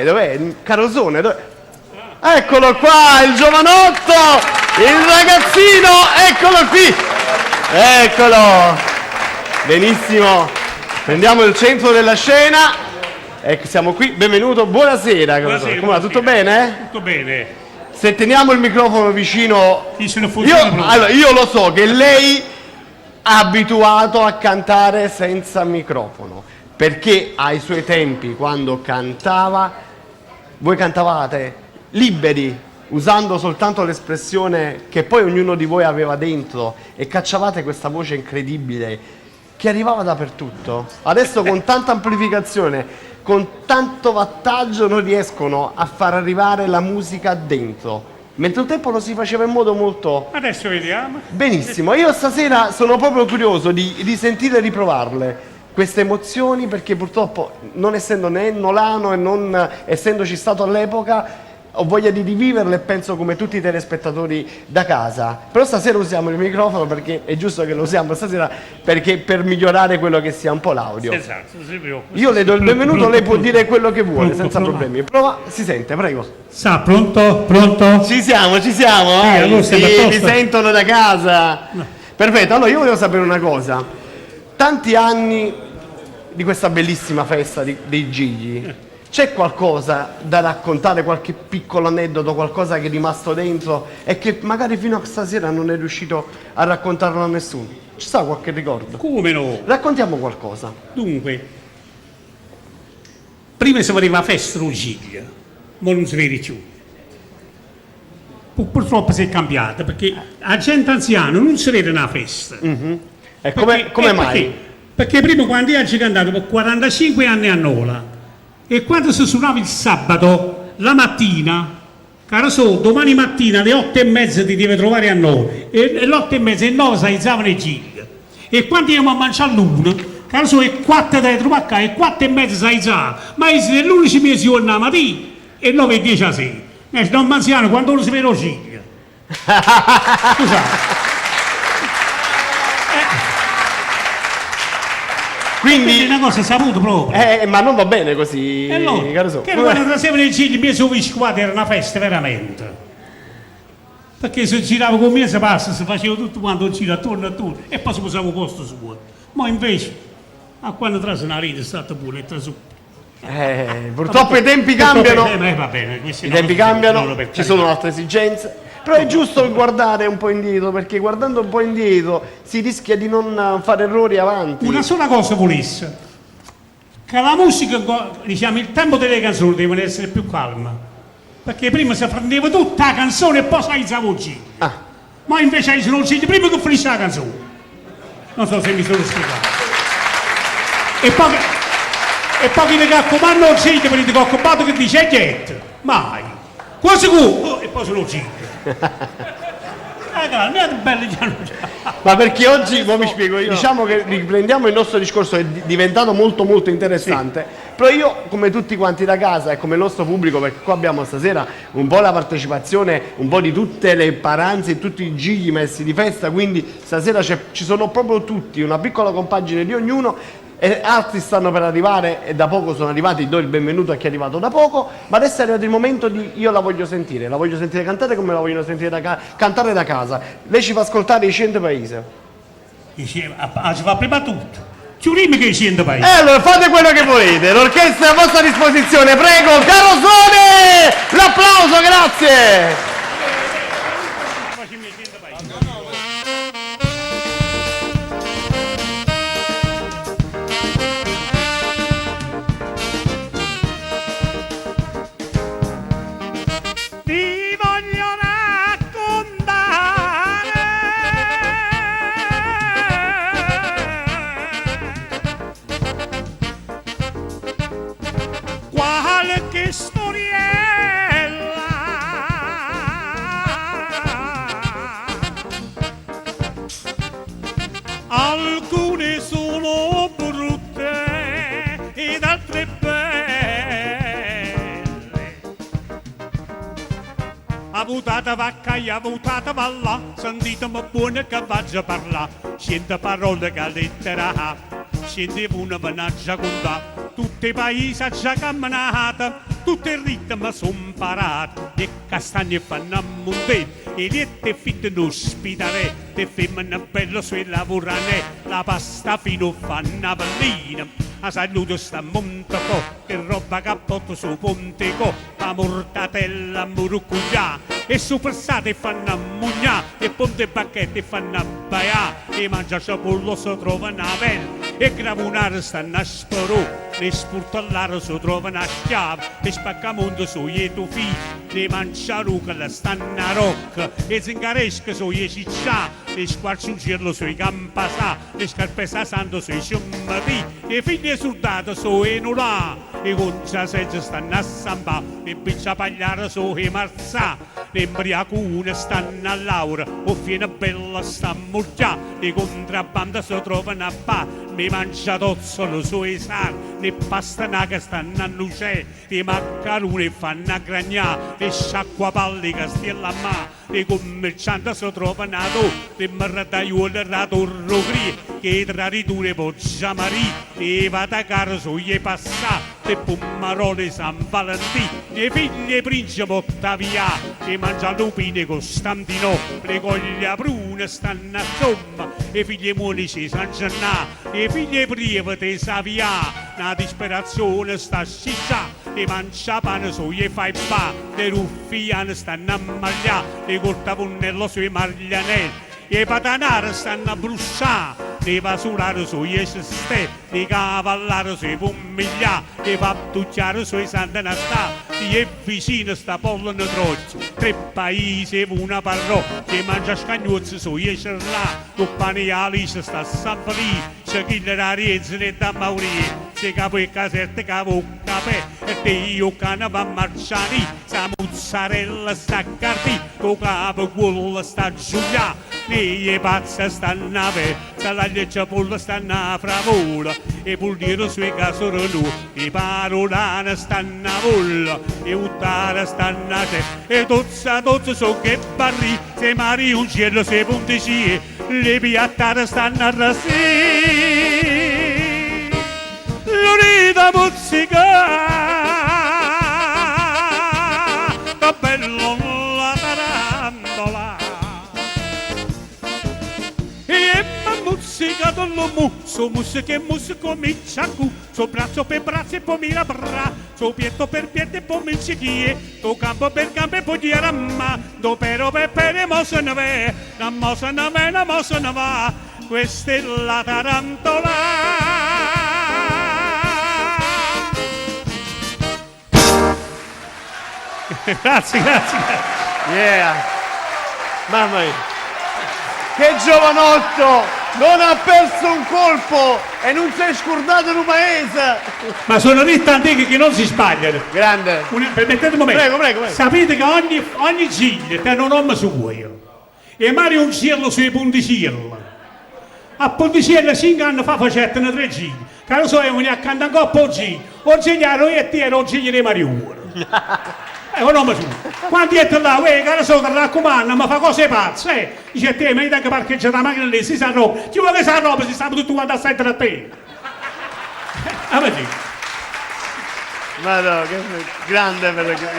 Dov'è? Dov'è? Carosone, dov'è? Eccolo qua, il giovanotto, il ragazzino, eccolo qui. Eccolo. Benissimo. Prendiamo il centro della scena. Ecco, siamo qui. Benvenuto, buonasera. Buonasera, Come va? Tutto buonasera. bene? Tutto bene. Se teniamo il microfono vicino... Sì, se non funziona Io, proprio. allora, io lo so che lei è abituato a cantare senza microfono, perché ai suoi tempi, quando cantava, voi cantavate liberi, usando soltanto l'espressione che poi ognuno di voi aveva dentro e cacciavate questa voce incredibile che arrivava dappertutto. Adesso con tanta amplificazione, con tanto wattaggio non riescono a far arrivare la musica dentro. Mentre un tempo lo si faceva in modo molto... Adesso vediamo. Benissimo, io stasera sono proprio curioso di risentire e riprovarle queste emozioni perché purtroppo non essendo né nolano e non essendoci stato all'epoca ho voglia di riviverle e penso come tutti i telespettatori da casa. Però stasera usiamo il microfono perché è giusto che lo usiamo stasera perché per migliorare quello che sia un po' l'audio. Esatto, si preoccupa. Io le do il benvenuto, lei può dire quello che vuole Pronto, senza pronto. problemi. Prova, si sente, prego. Sa, pronto? Pronto? Ci siamo, ci siamo, eh? allora siamo Sì, a mi posto. sentono da casa. Perfetto, allora io volevo sapere una cosa. Tanti anni di questa bellissima festa dei Gigli, c'è qualcosa da raccontare, qualche piccolo aneddoto, qualcosa che è rimasto dentro e che magari fino a stasera non è riuscito a raccontarlo a nessuno? Ci sta qualche ricordo? Come no? Raccontiamo qualcosa. Dunque, prima si faceva la festa del Giglio, ma non si vede più. Purtroppo si è cambiata perché la gente anziana non si vede una festa. E come, Perché- come mai? Perché? Perché prima quando io ci cantato per 45 anni a Nola e quando si suonava il sabato, la mattina, caro so, domani mattina alle 8:30 ti deve trovare a Nola e alle 8:30 e 9 si alzavano i gigli. E quando io a mangiare all'una, caro so, e 4 da trovare qua, e 4:30 si alzava, ma io sono l'11 mesi giorno la mattina e 9:10 a sera. Non anziano, quando uno si vede il giglio. Scusate. Quindi, Quindi è una cosa saputa proprio. Ma non va bene così, E allora, caro so. che quando trasevano i gigli, mi sono squadra, era una festa veramente. Perché se girava con me si passa, si faceva tutto quanto un giro attorno a tutto e poi si posava il posto suo. Ma invece, a quando trase una rete è stata pure, è trasu. Purtroppo i tempi Purtroppo cambiano. va bene, questi I non tempi lo so, non cambiano, lo per ci carità. sono altre esigenze. Però è giusto guardare un po' indietro, perché guardando un po' indietro si rischia di non fare errori avanti. Una sola cosa volesse, che la musica, diciamo, il tempo delle canzoni deve essere più calma, perché prima si prendeva tutta la canzone e poi si alzava il giro. Ma invece alzano il giro prima che finisce la canzone. Non so se mi sono spiegato. E poi chi che comanda il giro per il comando che dice niente, mai. Quasi cu, oh, e poi sono il giro. Ah, calma, è bello già non c'è. Ma perché oggi, mo mi spiego io, diciamo che riprendiamo il nostro discorso, è diventato molto molto interessante, Però io, come tutti quanti da casa e come il nostro pubblico, perché qua abbiamo stasera un po' la partecipazione, un po' di tutte le paranze e tutti i gigli messi di festa, quindi stasera ci sono proprio tutti, una piccola compagine di ognuno, e altri stanno per arrivare e da poco sono arrivati, do il benvenuto a chi è arrivato da poco, ma adesso è arrivato il momento di io la voglio sentire, la voglio sentire cantare come la vogliono sentire da cantare da casa. Lei ci fa ascoltare i 100 paesi. Dice, ci fa prima tutto. Chiudimi che i 100 paesi. E allora fate quello che volete, l'orchestra è a vostra disposizione, prego, Carosone! L'applauso, grazie! Ti voglio raccontare qualche storiella Alcune sono brutte ed altre belle. Avutata vacca e avutata va là, sentitemi buona che faccio parlà, sento parole che lettera A, senti una venaggia con da, tutti i paesi ha già camminato, Tutt' 'e ritme so' 'mparate, 'e castagne fanno a muntè, 'e liette fitte 'no spitalè, 'e femmene belle so' 'e lavuranè, la pasta fino fanno 'a pellina, 'a sagliuta sta a Montepò, 'e robba cappotto so' ponte co, 'a murtatella a muruccuglià, 'e suppressate 'e fanno ammugnà, 'e ponte 'e bacchette 'e fanno abbaià, 'e mangia cepolla se trovano 'a pelle, 'e cravunare stanno a sperò, 'e spurtellare se trovano 'a schiava, 'e spaccamonte so' 'e tufine, 'e manciarucole stanno a rocca, 'e zingaresche so' 'e ciccià, 'e squarciuncielle so' 'e campasà, 'e scarpesà sante so' 'e ciammatì, 'e figlie 'e surdate so' 'e nulà, 'e conciasegge stanno a San Pa', 'e picciapagliare so' 'e Marzà, 'e 'mbriacune stanno a Laura, 'o fieno bello sta a Murgià, 'e contrabbando se trovano a Ba', 'e mangiatozzole so' 'e sarde, 'e pastenache stanno a Nucè, 'e maccarune 'e fanno a Gragnà, 'e sciacquapalle 'e Castiellammà, 'E cummerciante se trovano 'a do 'e mmerdajuole d' 'a Torre 'o Grieco, 'e traditure 'e Poggia Marì, 'e vatacare so' 'e passà, 'e pummarole 'e San Valentì, 'e figlie 'e princepe Ottavià, 'e mangialupine 'e Costantinopoli, 'e cogliaprune stanno a Somma, 'e figlie 'e muonece 'e San Gennà, 'e figlie 'e prievete 'e Savià, na disperazione sta a sciscià. 'E manciapane so' 'e fa e fa, 'e ruffiane stanno a maglià, 'e cortavunnello so' 'e marglianelle, 'e patanare stanno a bruscià, 'e vasulare so' 'e cestè, 'e cavallare so' 'e pummiglià, 'e fattucchiare so' 'e Sant'Anastà, 'e vicine sta pollene trocchia, tre paise e una parrocchia, 'e mangiascagnuozze so' 'e cerlà, 'o ppane e 'alice sta a San Felice, chille d' 'a Rienzo e d' 'a Maurì. Se capo 'e Caserta ca vocca aperta e 'o cane va a marcianì, si 'a muzzarella sta a Cardì, 'o capocuollo sta a Giuglià, 'e pazze stanno a Aversa, l'aglio e cepolla stanno a Fravola, 'e pulliere so' 'e Casorenuovo, 'e parulane stanno a Volla, 'e vuttare stanno a Cefalù, 'e tozze tozze so' 'e Barì, si 'e mariuncielle so' 'e Punticielle. Le piattare stanno a rasì, Lurita muzzica, che bello la tarantola. E m'ha muzzicato lo musso, musso che musso comincia cu, so braccio per braccio e poi mi rabbraccio, pietto per pietto e poi mi ci chiedo, campo per campo e poi giramma, do pero per pere mo se ne ve, na mo se ne ve, na mo se ne va, questa è la tarantola. Grazie, grazie, grazie. Yeah. Mamma mia. Che giovanotto! Non ha perso un colpo e nun si è scordato un paese! Ma sono dette antiche che non si sbagliano. Grande. Permettete un momento. Prego, prego, prego. Sapete che ogni giglio tiene un nome suo. E Mario Unciello sui Punticiello. A Punticiello 5 anni fa facettero tre gigli. Che lo so, io veniva a cantare ancora o giglio. O giglio ero io e te era o giglio di Mario. O nome suo. Quando io là, uè, che lo so, ti raccomando, ma fa cose pazze, eh. Dice a te, ma io tengo parcheggiata la macchina lì, si sa roba. Chi vuole che sa roba, si sta tutti quanti a sentire a te. Ah, ma sì. Ma no, che grande, grande.